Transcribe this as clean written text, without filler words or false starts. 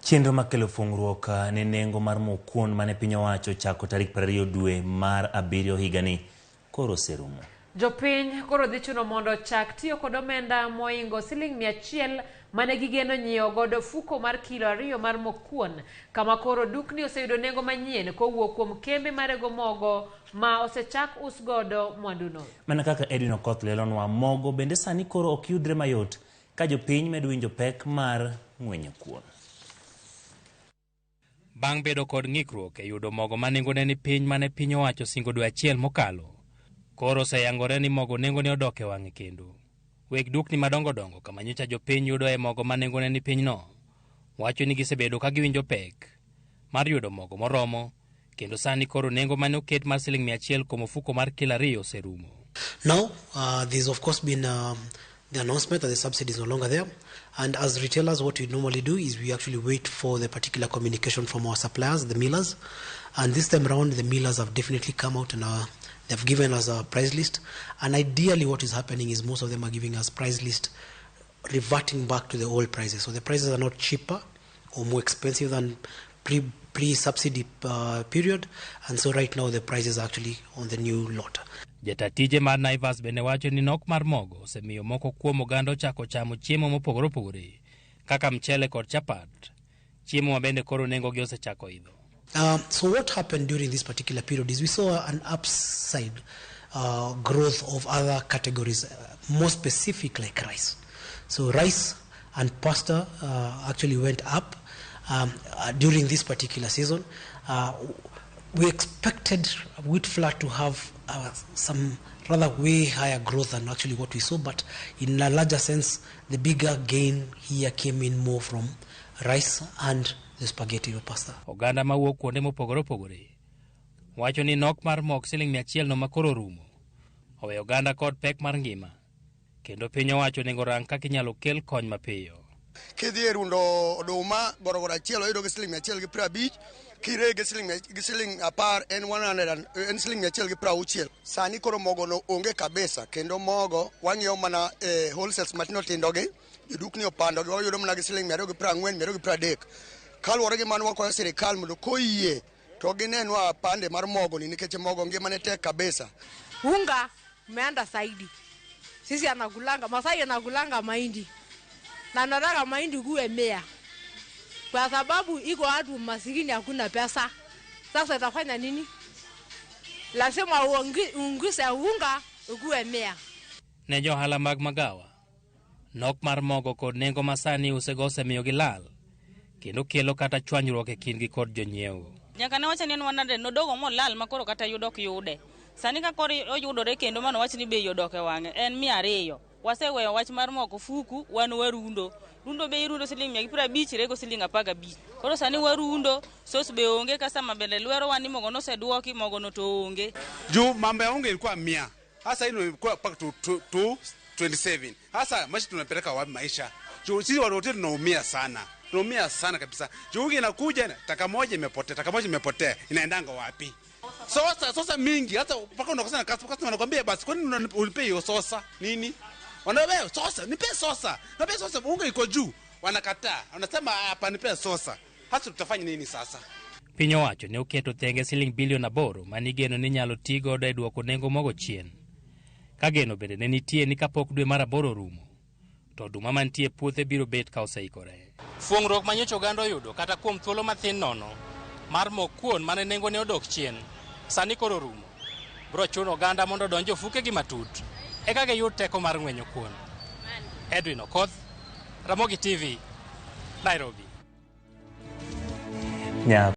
Chenro makelo fung'ruok ne nengo mar mo kuon mane piny owacho chako tarik 20 dwe mar abiriyo higani koro oserumo. Jopiny koro dhi chuno mondo ochak tiyo kod omenda moingo siling 100 mane gigeno nyiewo godo fuko mar kilo 2 mar mo kuon, kama koro dukni oseyudo nengo manyien kowuok kuom kembe marego mogo ma osechak us godo mwanduno. Mana kaka Edwin Okoth lelonwa, mogo bende sani koro ok yudre mayot ka jopiny medo winjo pek mar ng'wenyo kuon. Bang' bedo kod ng'ikruok e yudo mogo ma nengone ni piny mane piny owacho singo dwe achiel mokalo, koro oseyangore ni mogo nengone odok e wang'e kendo. Weg dukni madongo dongo kama nyocha jopiny yudoe mogo ma nengone ni piny no, wacho ni gisebedo ka giwinjo pek mar yudo mogo moromo, kendo sani koro nengo mane oket mar siling 100 kuom ofuko mar kilo 2 oserumo. Now, there's of course been the announcement that the subsidy is no longer there. And as retailers, what we normally do is we actually wait for the particular communication from our suppliers, the millers. And this time around, the millers have definitely come out and they've given us a price list. And ideally what is happening is most of them are giving us price list reverting back to the old prices. So the prices are not cheaper or more expensive than pre-subsidy period. And so right now the prices are actually on the new lot. Jata tije mar Naivas bende wacho ni nok mar mogo osemiyo moko kuom oganda ochako chamo chiemo mopogore opogore kaka mchele kod chapat, chiemo ma bende koro nengogi osechako idho. So what happened during this particular period is we saw an upside growth of other categories, more specific like rice. So rice and pasta actually went up during this particular season. We expected wheat flour to have some rather way higher growth than actually what we saw, but in a larger sense, the bigger gain here came in more from rice and the spaghetti or pasta. Oganda mawuok kuonde mopogore opogore wacho ni nok mar mok siling 100 no makoro rumo oweyo oganda kod pek mar ngima, kendo piny owacho onego rang kaka inyalo kel kony mapiyo. Kidhi e rundo oduma gorogoro achiel oyudo gi siling 150, kirege gi siling 10 en 100 en siling 160. Sani koro mogo no onge kabisa, kendo mogo wang'iewo mana e wholesales matindo tindo gi jodukni opando gi wayudo mana gi siling 240, 230. Kaluwore gi mano wakwayo sirikal mondo koyie to ginenwa pande mar mogo ni nikech mogo ngimane tek kabisa. Unga umeenda zaidi. Sisi anakulanga, Masai anakulanga mahindi. Na nataka mahindi kuwe 100. Kwa sababu iko watu masikini hakuna pesa. Sasa itafanya nini? Lazima uongeze unga ukuwe 100. Ne johala mag magawa, nok mar mogo kod nengo masani usego osemiyo gilal, kendo kelo kata chwanyruok e kindgi kod jonyiewo. Nyaka ne wacho ni en 100 nodogo molal ma koro kata yudo ok yude. Sani ka koro oyudore kendo mano wach ni bei odok e wang'e en 200. Waseweyo wach mar moko fuku, wan warundo. Rundo be irundo siling 150, rego siling 15. Koro sani warundo, sos be onge, customer bende lwero wan ni mogo noseduoki, mogo no to onge. Juu mambo ya unga ilikuwa 100. Sasa hii imekuwa mpaka to 27. Sasa maisha tunapeleka wapi maisha? Juu sisi watu wote tunaumia sana. Tunaumia sana kabisa. Juu unga inakuja, taka moja imepotea, taka moja imepotea, inaendanga wapi? Sosa mingi, hata mpaka unakosa na customer anakuambia basi kwani unipe hiyo sosa? Nini? Wanaambia sosa, nipe sosa. Nipe sosa, unga iko juu. Wanakataa. Wanasema hapa nipe sosa. Hasa tutafanya nini sasa? Piny owacho ne oketo thenge siling bilion 8 manigeno ni nyalo ti godo e duoko nengo mogo chien. Ka geno bende ne nitie ni kapok dwe mar 8 orumo, to oduma mantie e puothe biro bet ka oseikore. Fuong'ruok ma nyocha oganda oyudo kata kuom thuolo mathin nono mar mok kuon mane nengone odok chien, sani koro orumo. Biro chuno oganda mondo odonj e ofukegi matut eka giyud teko mar ng'wenyo kuon. Edwin Okoth, Ramogi TV, Nairobi.